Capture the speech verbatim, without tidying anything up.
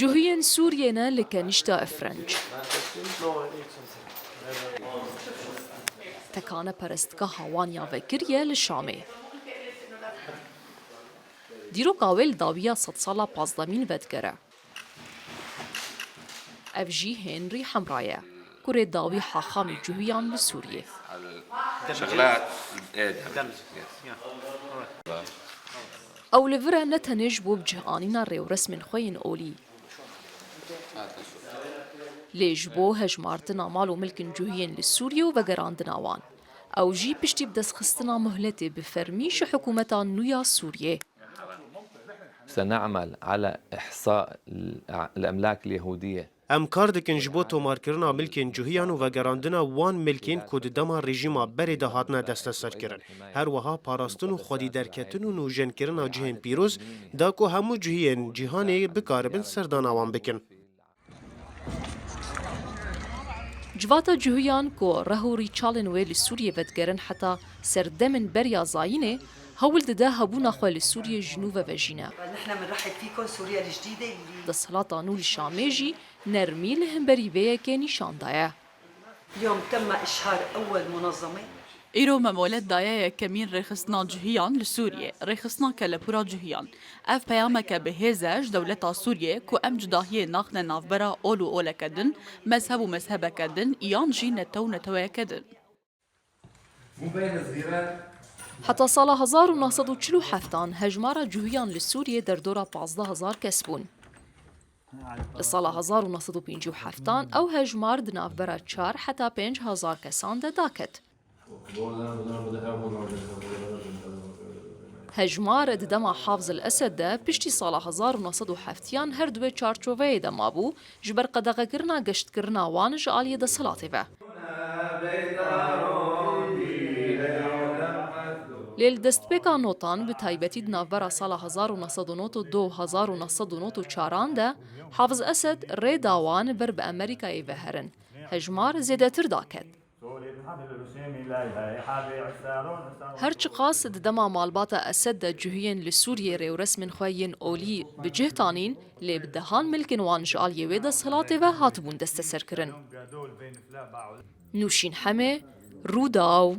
Cuhiyên Sûriyê ne li kenîşta Efrenc. Tekane perestgeha wan ya vekirî ye li Şamê. Dîroka wê li dawiya sedsala pazdemîn vedigere. Ev jî Henrî Hemra ye, kurê dawî Haxamî Cuhiyan li Sûriyê. Ew li vir e ne tenê ji bo bi cih anîna rêwresmên xwe yên olî, lê ji bo hejmartina mal û milkên Cuhiyên li Sûriyê û vegerandina wan. Ew jî piştî bi destxistina muhletê bi fermî ji hikûmeta nû ya Sûriyê. سنعمل على إحصاء الأملاك اليهودية. Em kar dikin ji bo tomarkirina milkên Cuhiyan û vegerandina wan milkên ku di dema rejîma berê de hatine desteserkirin. Her wiha parastin û xwedî derketin û nûjenkirina cihên pîroz da ku hemû Cuhiyên cîhanê bikaribin serdana wan bikin. Civata Cuhiyan ku reh û rîçalên wê li Sûriyê vedigerin heta serdemên beriya zayînê, hewl dide hebûna xwe li Sûriyê ji nû ve vejîne. نحن بنرحب فيكم سوريا الجديدة اللي Desthilata nû li Şamê jî nermî li hemberî vê yekê nîşan daye. اليوم تم إشهار أول منظمة. Îro me molet daye yekemîn rêxistina Cuhiyan li Sûriyê, rêxistina kelepûra Cuhiyan. Ev peyameke bi hêz e ji dewleta Sûriyê ku em cudahiyê naxine navbera ol û oleke din, mezheb û mezhebeke din, yan jî netew û neteweyeke din. Heta sala hezar û neh sed û çil û heftan hejmara Cuhiyan li Sûriyê derdora pazdeh hezar kes bûn. Li sala hezar û neh sed û pêncî û heftan ew hejmar di navbera çar heta pênc hezar kesan de daket. Hejmar di dema Hafiz el-Esed de piştî sala hezar û neh sed û heftiyan her duwê çarçoveyê de mabû, ji ber qedexekirina geştkirina wan ji aliyê desthilatê ve. Lê li destpêka notan, bi taybetî di navbera sala hezar û neh sed û nod û du û hezar û neh sed û nod û çaran de, Hafiz Esed rê da wan ber bi Amerîkayê ve herin. Hejmar zêdetir daket. Her çiqas di dema malbata Esed de Cuhiyên li Sûriyê rêwresmên xwe yên olî bi cih tanîn, lê bi dehan milkên wan ji aliyê wê desthilatê ve hatibûn desteserkirin. Nûşîn Hemê, Rûdaw.